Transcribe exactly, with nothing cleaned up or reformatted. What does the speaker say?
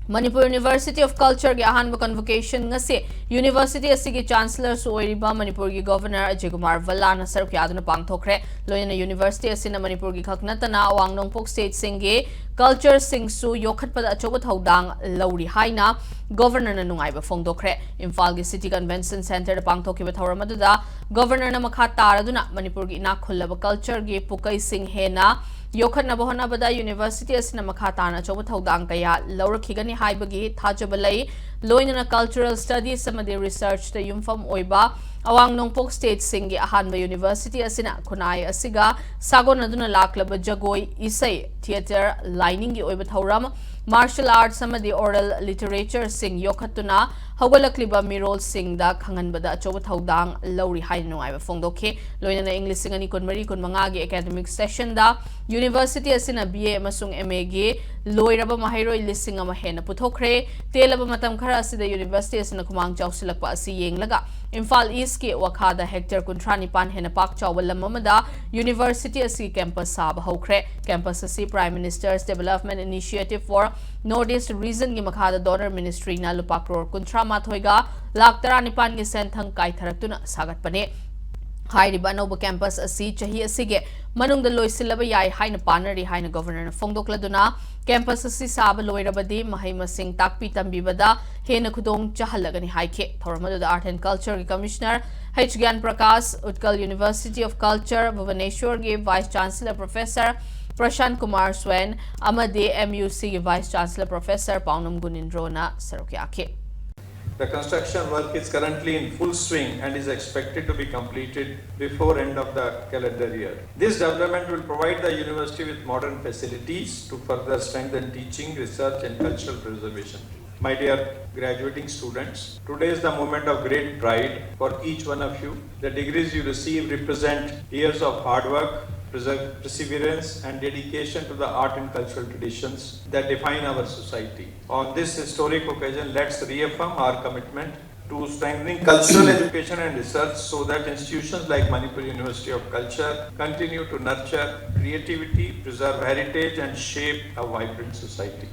Manipur University of Culture ꯒꯤ ꯑꯍꯥꯟꯕ convocation ꯉꯁꯤ university ꯑꯁꯤꯒꯤ chancellorꯁꯨ ꯑꯣꯏꯔꯤꯕ ꯃꯅꯤꯄꯨꯔꯒꯤ governor ꯑꯖꯌ ꯀꯨꯃꯥꯔ ꯚꯜꯂꯥꯅ ꯁꯔꯨꯛ ꯌꯥꯗꯨꯅ ꯄꯥꯡꯊꯣꯛꯈ꯭ꯔꯦ꯫ ꯂꯣꯏꯅꯅ university ꯑꯁꯤꯅ ꯃꯅꯤꯄꯨꯔꯒꯤ ꯈꯛ ꯅꯠꯇꯅ ꯑꯋꯥꯡ ꯅꯣꯡꯄꯣꯛ stateꯁꯤꯡꯒꯤ cultureꯁꯤꯡꯁꯨ ꯌꯣꯛꯈꯠꯄꯗ ꯑꯆꯧꯕ ꯊꯧꯗꯥꯡ ꯂꯧꯔꯤ ꯍꯥꯏꯅ governorꯅ ꯅꯨꯡꯉꯥꯏꯕ ꯐꯣꯡꯗꯣꯛꯈ꯭ꯔꯦ꯫ ꯏꯝꯐꯥꯜꯒꯤ City Convention Centreꯗ ꯄꯥꯡꯊꯣꯛꯈꯤꯕ ꯊꯧꯔꯝ ꯑꯗꯨꯗ governorꯅ ꯃꯈꯥ ꯇꯥꯔꯗꯨꯅ ꯃꯅꯤꯄꯨꯔꯒꯤ ꯏꯅꯥꯛ ꯈꯨꯜꯂꯕ cultureꯒꯤ ꯄꯨꯀꯩꯁꯤꯡ ꯍꯦꯟꯅ ꯌꯣꯛꯈꯠꯅꯕ ꯍꯣꯠꯅꯕꯗ university ꯑꯁꯤꯅ ꯃꯈꯥ ꯇꯥꯅ ꯑꯆꯧꯕ ꯊꯧꯗꯥꯡ ꯀꯌꯥ ꯂꯧꯔꯛꯈꯤꯒꯅꯤ ꯍꯥꯏꯕꯒꯤ ꯊꯥꯖꯕ ꯂꯩ꯫ ꯂꯣꯏꯅꯅ cultural studies ꯑꯃꯗꯤ researchꯇ ꯌꯨꯝꯐꯝ ꯑꯣꯏꯕ ꯑꯋꯥꯡ ꯅꯣꯡꯄꯣꯛ stateꯁꯤꯡꯒꯤ ꯑꯍꯥꯟꯕ university ꯑꯁꯤꯅ ꯈꯨꯟꯅꯥꯏ ꯑꯁꯤꯒ ꯁꯥꯒꯣꯟꯅꯗꯨꯅ ꯂꯥꯛꯂꯕ ꯖꯒꯣꯏ, ꯏꯁꯩ, theatre, ꯂꯥꯏꯅꯤꯡꯒꯤ ꯑꯣꯏꯕ ꯊꯧꯔꯝ, martial arts ꯑꯃꯗꯤ oral literatureꯁꯤꯡ ꯌꯣꯛꯈꯠꯇꯨꯅ ꯍꯧꯒꯠꯂꯛꯂꯤꯕ ꯃꯤꯔꯣꯜꯁꯤꯡꯗ ꯈꯪꯍꯟꯕꯗ ꯑꯆꯧꯕ ꯊꯧꯗꯥꯡ ꯂꯧꯔꯤ ꯍꯥꯏꯅ ꯅꯨꯡꯉꯥꯏꯕ ꯐꯣꯡꯗꯣꯛꯈꯤ꯫ ꯂꯣꯏꯅꯅ ꯏꯪ ꯂꯤꯁꯤꯡ ꯑꯅꯤ ꯀꯨꯟꯃꯔꯤ ꯀꯨꯟꯃꯉꯥꯒꯤ academic sessionꯗ university ꯑꯁꯤꯅ B A ꯑꯃꯁꯨꯡ M Aꯒꯤ ꯂꯣꯏꯔꯕ ꯃꯍꯩꯔꯣꯏ ꯂꯤꯁꯤꯡ ꯑꯃ ꯍꯦꯟꯅ ꯄꯨꯊꯣꯛꯈ꯭ꯔꯦ꯫ ꯇꯦꯜꯂꯕ ꯃꯇꯝ ꯈꯔ ꯑꯁꯤꯗ university ꯑꯁꯤꯅ ꯈꯨꯃꯥꯡ ꯆꯥꯎꯁꯤꯜꯂꯛꯄ ꯑꯁꯤ ꯌꯦꯡꯂꯒ ꯏꯝꯐꯥꯜ Eastꯀꯤ ꯋꯥꯈꯥꯗ hectare ꯀꯨꯟꯊ꯭ꯔꯥ ꯅꯤꯄꯥꯟ ꯍꯦꯟꯅ ꯄꯥꯛ ꯆꯥꯎꯕ ꯂꯝ ꯑꯃꯗ university ꯑꯁꯤꯒꯤ campus ꯁꯥꯕ ꯍꯧꯈ꯭ꯔꯦ꯫ Campus ꯑꯁꯤ Prime Minister's Development Initiative for North East Regionꯒꯤ ꯃꯈꯥꯗ donor ministryꯅ ꯂꯨꯄꯥ ꯀ꯭ꯔꯣꯔ ꯀꯨꯟꯊ꯭ꯔꯥ ꯃꯥꯊꯣꯏꯒ ꯂꯥꯈ ꯇꯔꯥꯅꯤꯄꯥꯟꯒꯤ ꯁꯦꯟꯊꯪ ꯀꯥꯏꯊꯔꯛꯇꯨꯅ ꯁꯥꯒꯠꯄꯅꯤ꯫ ꯍꯥꯏꯔꯤꯕ ꯑꯅꯧꯕ campus ꯑꯁꯤ ꯆꯍꯤ ꯑꯁꯤꯒꯤ ꯃꯅꯨꯡꯗ ꯂꯣꯏꯁꯤꯜꯂꯕ ꯌꯥꯏ ꯍꯥꯏꯅ ꯄꯥꯅꯔꯤ ꯍꯥꯏꯅ governorꯅ ꯐꯣꯡꯗꯣꯛꯂꯗꯨꯅ, campus ꯑꯁꯤ ꯁꯥꯕ ꯂꯣꯏꯔꯕꯗꯤ ꯃꯍꯩ ꯃꯁꯤꯡ ꯇꯥꯛꯄꯤ ꯇꯝꯕꯤꯕꯗ ꯍꯦꯟꯅ ꯈꯨꯗꯣꯡ ꯆꯥꯍꯜꯂꯒꯅꯤ ꯍꯥꯏꯈꯤ꯫ ꯊꯧꯔꯝ ꯑꯗꯨꯗ Art and Cultureꯒꯤ Commissioner H. Gyan Prakash, Utkal University of Culture, Bhubaneswarꯒꯤ Vice Chancellor Professor ꯄ꯭ꯔꯁꯥꯟ Kumar ꯁ꯭ꯋꯦꯟ ꯑꯃꯗꯤ M U Cꯒꯤ Vice Chancellor Professor ꯄꯥꯎꯅꯝ ꯒꯨꯅꯤꯟꯗ꯭ꯔꯣꯅ ꯁꯔꯨꯛ ꯌꯥꯈꯤ꯫ The construction work is currently in full swing and is expected to be completed before end of the calendar year. This development will provide the university with modern facilities to further strengthen teaching, research and cultural preservation. My dear graduating students, today is the moment of great pride for each one of you. The degrees you receive represent years of hard work, perse- perseverance and dedication to the art and cultural traditions that define our society. On this historic occasion, let's reaffirm our commitment to strengthening cultural education and research so that institutions like Manipur University of Culture continue to nurture creativity, preserve heritage and shape a vibrant society.